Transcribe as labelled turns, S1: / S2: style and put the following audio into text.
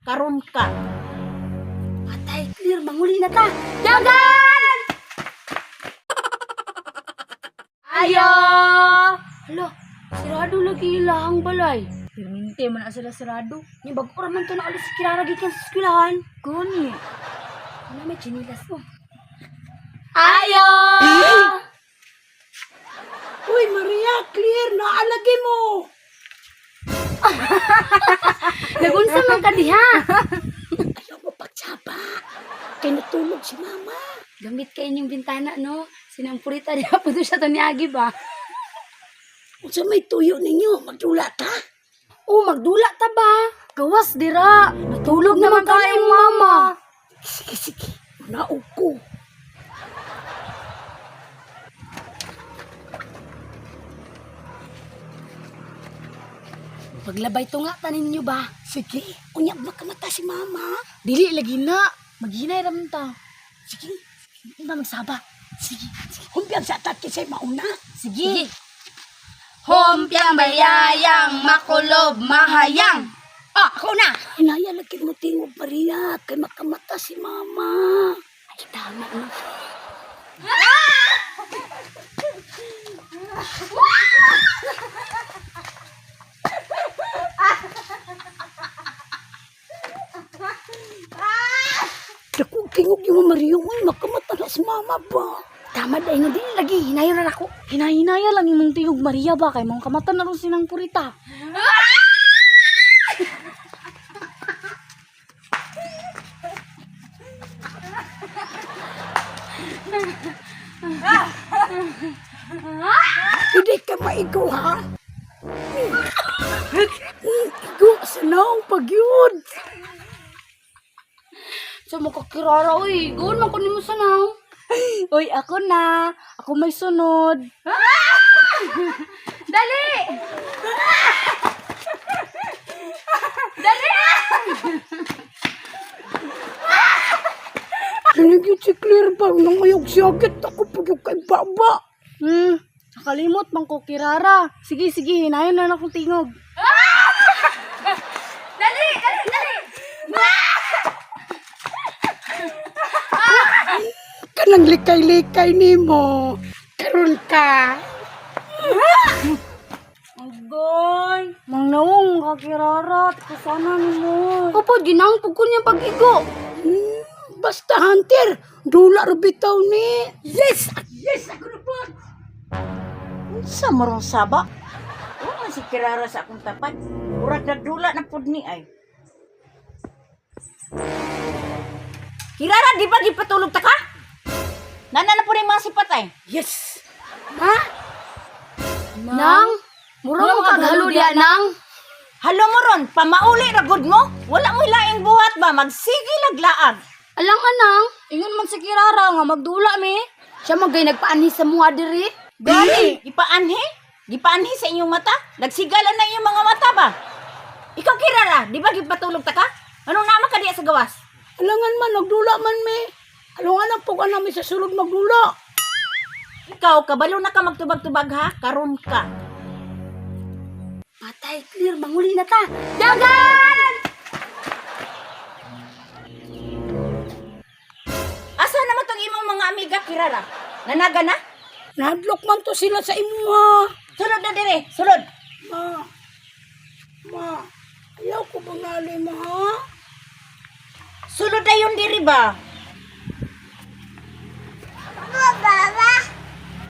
S1: Karon ka.
S2: Patay, clear, manguli na ta. Dagan! Ayo! Hala, sirado lagi ilahang balay. Perminte man na sila sirado. Nya bago ra man to naalis si Kirara gikan sa eskwelahan. Gani. Ano may chinilas mo? Ayo!
S3: Uy, Maria, clear, naalagi mo.
S2: Nagunsa man ka diha.
S3: Ayaw mo pagsaba. Kay natulog si mama.
S2: Gamit kay inyong bintana no. Sinampurita diha po siya to niagi ba.
S3: Unsa may tuyo ninyo, magdula ta.
S2: Oh, magdula ta ba? Gawas dira. Natulog naman kayo mama.
S3: Sige, sige. Naog ko.
S2: Paglabay to nga tanin niyo ba?
S3: Sige, unya makamata si mama.
S2: Dili lagi na. Maghinay ra man ta.
S3: Sige,
S2: Hindi ba magsaba?
S3: sige, sige. Humpiang sa atat kisay mauna.
S2: Sige. Humpiang bayayang makulob mahayang. Ah, ako na.
S3: Hinaya lagi mo tingog, Maria, kay makamata si mama.
S2: Ay, tama no.
S3: Dako tingog yung Maria, uy, makamata na si mama ba?
S2: Tama dahil nga dili lagi. Hinayon na ako.
S4: Hinahinaya lang imong tingog Maria ba kay mong kamata na ron sinang purita.
S3: Hindi ka maigo, ha? Igo sa naong pagyud.
S2: Sa makakirara, uy. Gawin man ko nimo sa naw.
S4: Uy, ako na. Ako may sunod.
S2: Dali!
S3: Sinigit si Claire ba? Nangayog siya agad ako pag yung kay baba.
S4: Nakalimot man ko kirara. Sige, sige, hinayon na akong tingog.
S2: Dali! Dali! Dali!
S3: Kanang likay-likay nimo. Karon ka.
S4: Agoy, mang naong ka kirara, kusana nimo.
S2: Opo, ginangpog ko niya pag-igo.
S3: Basta hunter, dula ra bitaw ni. Yes! Yes, ako na ba?
S1: Unsa morong saba? Wa man si Kirara sa akong tapat. Murag nagdula na pud ni ay. Kirara, di ba gipatulog ta ka? Nana na pud yung mga sipat ay.
S3: Yes!
S2: Ma? Nang? Mura mo kaghalo diya, Nang.
S1: Halo mo ron, pamauli ra gud mo. Wala mo laing buhat ba, magsige laglaag.
S2: Alang anang.
S4: Ingon man si kirara nga magdula mi.
S2: Siya magay nagpaanhi sa mua diri.
S1: Gani, gipaanhi? Gipaanhi sa inyong mata? Nagsigala na inyong mga mata ba? Ikaw Kirara, di ba gipatulog ta ka? Anong nama ka diya sa gawas?
S3: Alangan man, nagdula man me. Alangan ang pag namin sa sulod magdula.
S1: Ikaw, kabalo na ka magtubag-tubag ha, karon ka.
S2: Patay, clear, manguli na ta. Dagan!
S1: Asa naman tong imong mga amiga Kirara? Nanaga na?
S3: Nahadlok man to sila sa imuha.
S1: Sulod na dire, sulod.
S3: Ma, ma, ayaw ko bangali mo ha?
S1: Sulod na yun diri ba?